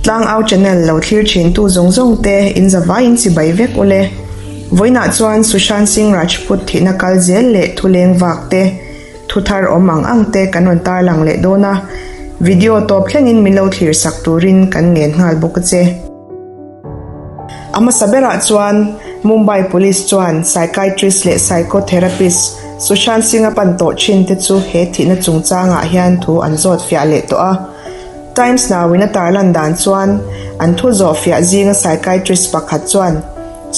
Tlangau channel lo thlir thintu zawng zawng te in zavaiin chibai vek ule. Vawiinah chuan Sushant Singh Rajput thihna kal zel leh thuleng vak te, thu thar awm ang ang te kan rawn tarlang leh dawn a, video tawp thlengin min lo thlir sak turin kan ngen nghal bawk a che. A hmasa berah chuan Mumbai Police chuan psychiatrist leh psychotherapist Sushant Singh-a pan tawh thin te chu he thihna chungchangah hian thu an zawt fiah leh tawh a. Times Now-in a tarlan dan chuan an thu zawh fiah zinga psychiatrist pakhat chuan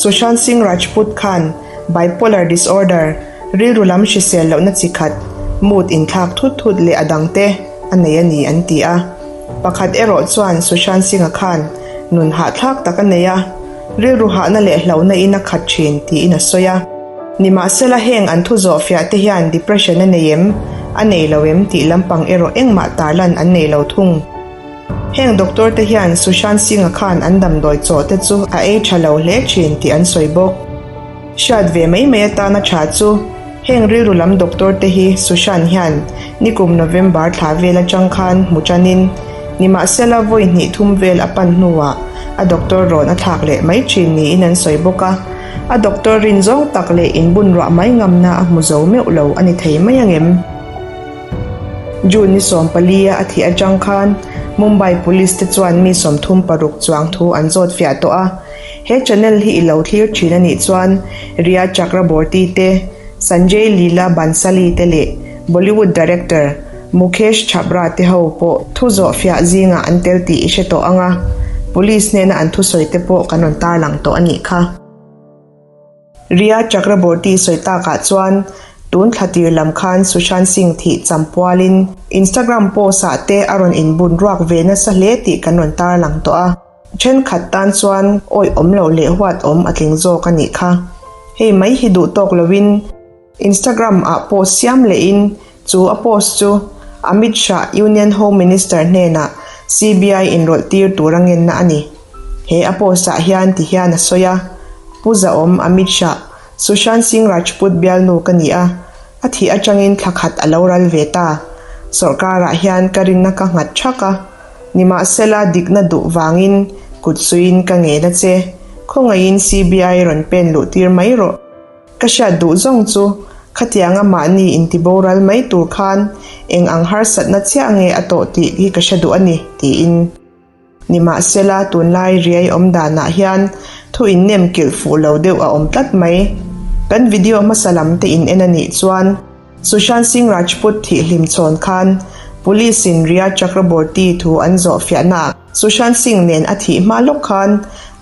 Sushant Singh Rajput khan bipolar disorder, rilru lam hrisel lohna chi khat, mood inthlak thut thut leh a dangte a nei a ni an ti a. Pakhat erawh chuan Sushant Singh-a khan nun hahthlak tak a nei a, rilru hahna leh hlauhna in a khat thin tiin a sawi a. Nimahsela heng an thu zawh fiah te hian depression a nei em, a nei lo em tih lampang erawh engmah tarlan an nei lo thung. Heng doctor te hian Sushant Singh-a khan an damdawi chaw te chu a ei tha lo hle thin tih an sawi bawk. Hriat ve mai mai atana tha chu heng rilru lam doctor te hi Sushant hian nikum November thla vel atang khan hmu tanin nimahsela vawi hnih thum vel a pan hnuah a doctor rawn a thlak leh mai thin niin an sawi bawk a. A doctor rin zawng tak leh inbun ruah mai ngamna a hmu zo meuh lo a ni thei mai angem? June ni 14 a a thih atang khan Mumbai Police te chuan mi 36 chuang thu an zawt fiah tawh a. He channel hi i lo thlir thin a nih chuan Rhea Chakraborty te, Sanjay Leela Bhansali te leh Bollywood director Mukesh Chhabra te ho pawh thu zawh fiah zingah an tel tih i hre tawh ang a, Police hnena an thusawi te pawh kan rawn tarlang tawh a nih kha. Rhea Chakraborty sawi takah chuan tun thla tir lam khan Sushant Singh thih cham pualin Instagram post ah te a rawn inbun ruak ve nasa hle tih kan rawn tarlang tawh a. Thenkhat tan chuan awih awm loh leh huat awm a tling zawk a nih kha. Hei mai hi duh tawk loin Instagram ah post siam lehin chu a post chu Amit Shah Union Home Minister hnenah CBI inrawlh tir tur a ngenna a ni. He a post ah hian ti hian a sawi a, Pu Zahawm Amit Shah, Sushant Singh Rajput bialnu ka ni a, a thih atangin thla khat a lo ral ve ta. Sawrkarah hian ka rinna ka nghat thak a. Nimahsela dikna duh vangin kut suiin ka ngen a che. Khawngaihin CBI rawn pen luh tir mai rawh. Ka hriat duh zawng chu khatianga mahni inti boral mai tur khan eng ang harsatna chiah nge a tawh tih hi ka hre duh a ni, tiin. Nimahsela tunlai riai awm danah hian thu innem kilh fuh lo deuh a awm tlat mai. Kan video hmasa lam te in en a nih chuan Sushant Singh Rajput thih hlim chhawn khan Police in Rhea Chakraborty thu an zawh fiahnaah Sushant Singh nen a thih hma lawk khan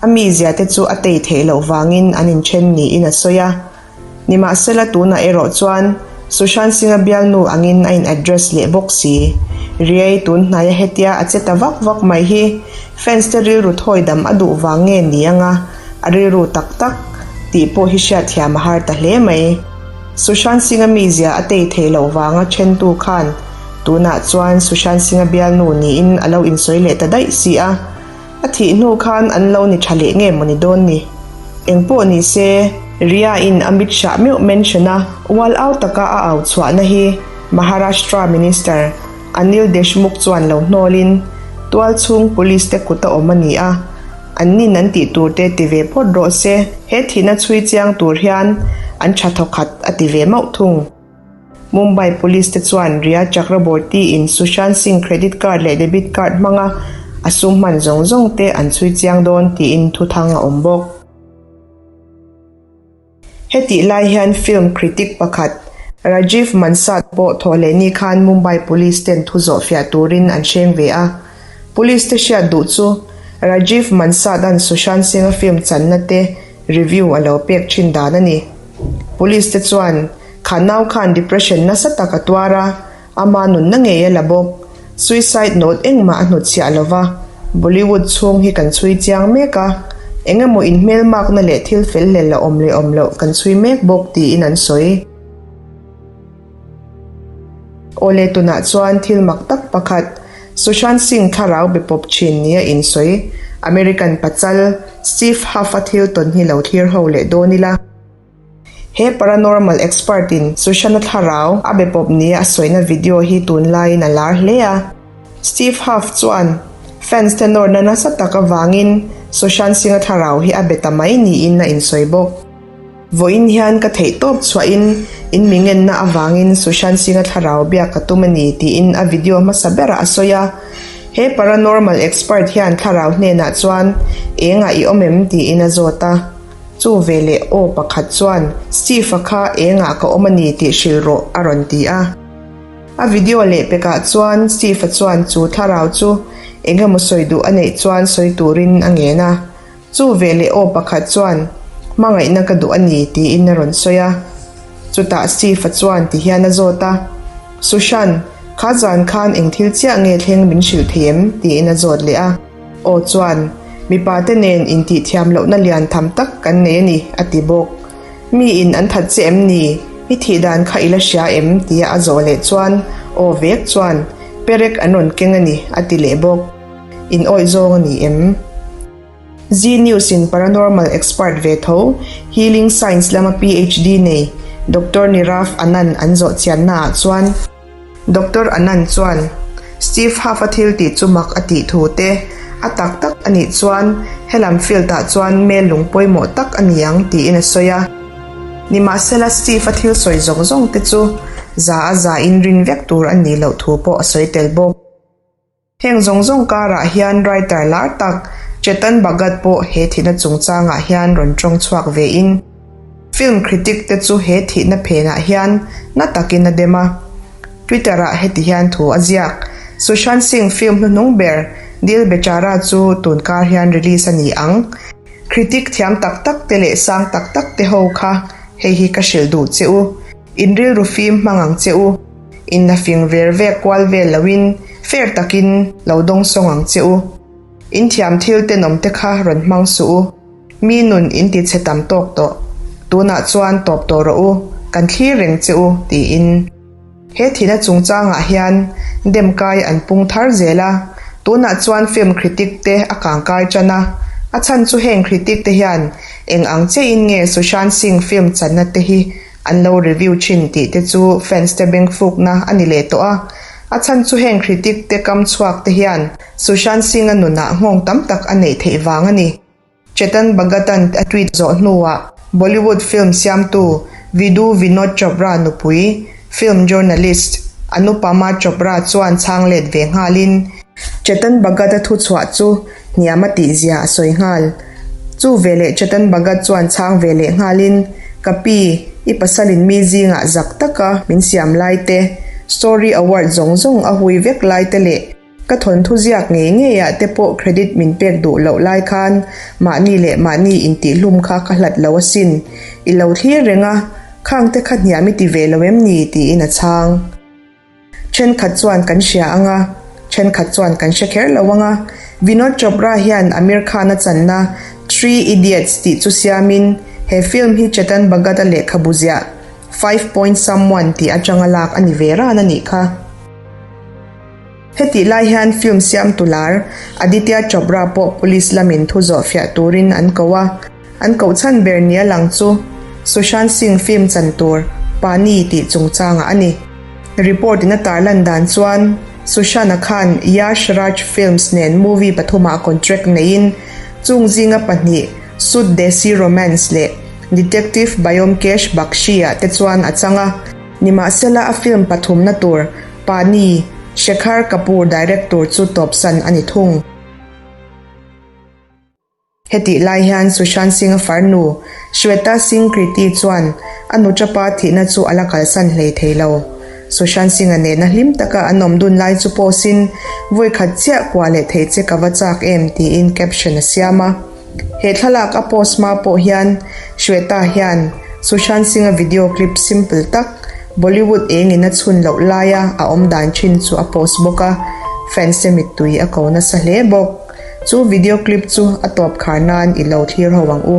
a mizia te chu a tei theih loh vangin an inthen niin a sawi a. Nimahsela tunah erawh chuan Sushant Singh-a bialnu angin a in address leh bawk si. Riai tun hnaia hetia a che ta vak vak mai hi fans te rilru thawi dam a duh vang nge ni anga a rilru tak tak tih pawh hi hriatthiam a har ta hle mai. Sushant Singh-a mizia a tei theih loh vanga thentu khan tunah chuan Sushant Singh-a bialnu niin a lo insawi leh ta daih si a. A thih hnu khan an lo ni tha leh nge maw ni dawn ni? Engpawh ni se, Rhea-in Amit Shah meuh mention a, ual au taka a au chhuahna hi Maharashtra Minister Anil Deshmukh chuan lo hnawlin tual chhung police te kut a awm a ni a, annin an tih tur te ti ve phawt rawh se, he thihna chhui chiang tur hian an tha thawkhat a ti ve mauh thung. Mumbai Police te chuan Rhea Chakraborty in Sushant Singh credit card leh debit card hmanga a sum hman zawng zawng te an chhui chiang dawn tiin thuthang a awm bawk. Hetih lai hian film critic pakhat Rajiv Mansad pawh thawhlehni khan Mumbai Police ten thu zawh fiah turin an hreng ve a. Police te hriat duh chu Rajiv Mansad-a'n Sushant Singh-a film channa te review a lo pek thin dan a ni. Police te chuan Kha nau khan depression nasa tak a tuar a, ama nunna ngei a la bawk. Suicide note engmah a hnutchhiah lo va, Bollywood chhung hi kan chhui chiang mek a, eng emaw inhmelmakna leh thil fel hlel a awm leh awm loh kan chhui mek bawk tiin an sawi. Awle tunah chuan thil mak tak pakhat, Sushant Singh thlarau be pawp thin nia insawi, American pachal Steve Huff-a thil tawn hi lo thlir ho leh dawn ila. He paranormal expert in Sushant-a thlarau a be pawp nia a sawina video hi tunlaiin a lar hle a. Steve Huff chuan. Fans te nawrna nasa tak avangin Sushant Singh-a thlarau hi a be ta mai niin a insawi bawk. Vawiin hian ka theih tawp chhuahin in mi ngenna avangin Sushant Singh-a thlarau biak ka tum a ni tiin a video hmasa berah a sawi a. He paranormal expert hian thlarau hnenah chuan engah i awm em tiin a zawt a. Chu veleh aw pakhat chuan Steve-a kha engah ka awm a ni tih hrilh rawh a rawn ti a. A video lehpekah chuan Steve-a chuan chu thlarau chu engemaw sawi duh a neih chuan sawi turin a ngen a. Chu veleh aw pakhat chuan, Hmangaihna ka duh a ni, tiin a rawn sawi a. Chutah Steve-a chuan ti hian a zawt a, Sushan, kha zan khan eng thil chiah nge thleng min hrilh thei em? tiin a zawt leh a. Aw chuan, Mipa te nen intihthiam lohna lian tham tak kan nei a ni, a ti bawk. Mi in an that che em ni? I thih dan kha i la hria em? tia a zawh leh chuan, Aw vek chuan, perek an rawn keng a ni, a ti leh bawk. In awih zawng a ni em? Zee News in paranormal expert ve tho, healing science lama PhD nei Doctor Nirav Anand an zawh chianna ah chuan, Doctor Anand chuan Steve Huff-a thil tih chu mak a tih thu te, a tak tak a nih chuan helam field ah chuan mel lung pawimawh tak a ni ang tiin a sawi a. Nimahsela Steve-a thil sawi zawng zawng te chu za a za in rin vek tur a nih loh thu pawh a sawi tel bawk. Heng zawng zawng karah hian writer lar tak Chetan Bhagat pawh he thihna chungchangah hian rawn tawng chhuak vein film critic te chu he thihna phenah hian na takin a dem a. Twitter-ah heti hian thu a ziak, Sushant Singh film hnuhnung ber Dil Bechara chu tunkar hian release a ni ang. Critic thiam tak tak te leh sang tak tak te ho kha hei hi ka hrilh duh che u. In rilru fim hmang ang che u. In la fing ver vek kual vel loin fair takin lo dawng sawng ang che u. In thiam thil tenawm te kha rawn hmang suh u. Mi nun in ti chhe tam tawk tawh. Tunah chuan tawp tawh rawh u, kan thlir reng che u, tiin. He thihna chungchangah hian dem kai an pung thar zel a, tunah chuan film critic te a kangkai tan a, a chhan chu heng critic te hian eng ang chiahin nge Sushant Singh film channa te hi An lo review thin tih te chu fans te beng fukna a ni leh tawh a, a chhan chu heng critic te kam chhuak te hian Sushant Singh-a nunah nghawng tam tak a neih theih vang a ni. Chetan Bhagat-a'n a tweet zawh hnuah Bollywood film siamtu Vidhu Vinod Chopra nupui, film journalist Anupama Chopra chuan chhang let ve nghalin, Chetan Bhagat-a thuchhuah chu hniam a tihzia a sawi nghal. Chu veleh Chetan Bhagat chuan chhang ve leh nghalin, Ka pi, i pasalin mi zingah zak taka min siam lai te, story award zawng zawng a hui vek lai te leh ka thawnthu ziak ngei ngeiah te pawh credit min pek duh loh lai khan mahni leh mahni intihhlum kha ka hlat lo asin. I lo thlir reng a, khang te kha hniam i ti ve lo em ni? tiin a chhang. Thenkhat chuan kan hria ang a, thenkhat chuan kan hre kher lo ang a. Vinod Chopra hian Aamir Khan-a channa Three Idiots tih chu siamin he film hi Chetan Bhagat-a lehkhabu ziah Five Point Someone tih atanga lak a ni ve ran a nih kha. Hetih lai hian film siamtu lar Aditya Chopra pawh police lamin thu zawh fiah turin an ko a. An koh chhan ber nia lang chu Sushant Singh film chan tur Pani tih chungchangah a ni. Report in a tarlan dan chuan Sushant-a khan Yash Raj Films nen movie pathumah contract neiin chung zinga pahnih Sud Desi Romance leh Detective Byomkesh Bakshi-ah te chuan a chang a. Nimahsela a film pathumna tur Pani, Shekhar Kapur direct tur chu tawpsan a ni thung. Hetih lai hian Sushant Singh-a farnu, Shweta Singh Kriti chuan a nuṭapa thihna chu a la kalsan hlei thei lo. Sushant Singh-a nena hlim taka an awm dun lai chu post-in, Vawi khat chiah kua leh thei che ka va chak em tiin caption a siam a. He thlalak a post hma pawh hian Shweta hian Sushant Singh-a video clip simple tak, Bollywood engin a chhun loh laia a awm dan thin chu a post bawk a, fans te mittui a ko nasa hle bawk. Chu video clip chu a tawp khar nan i lo thlir ho ang u.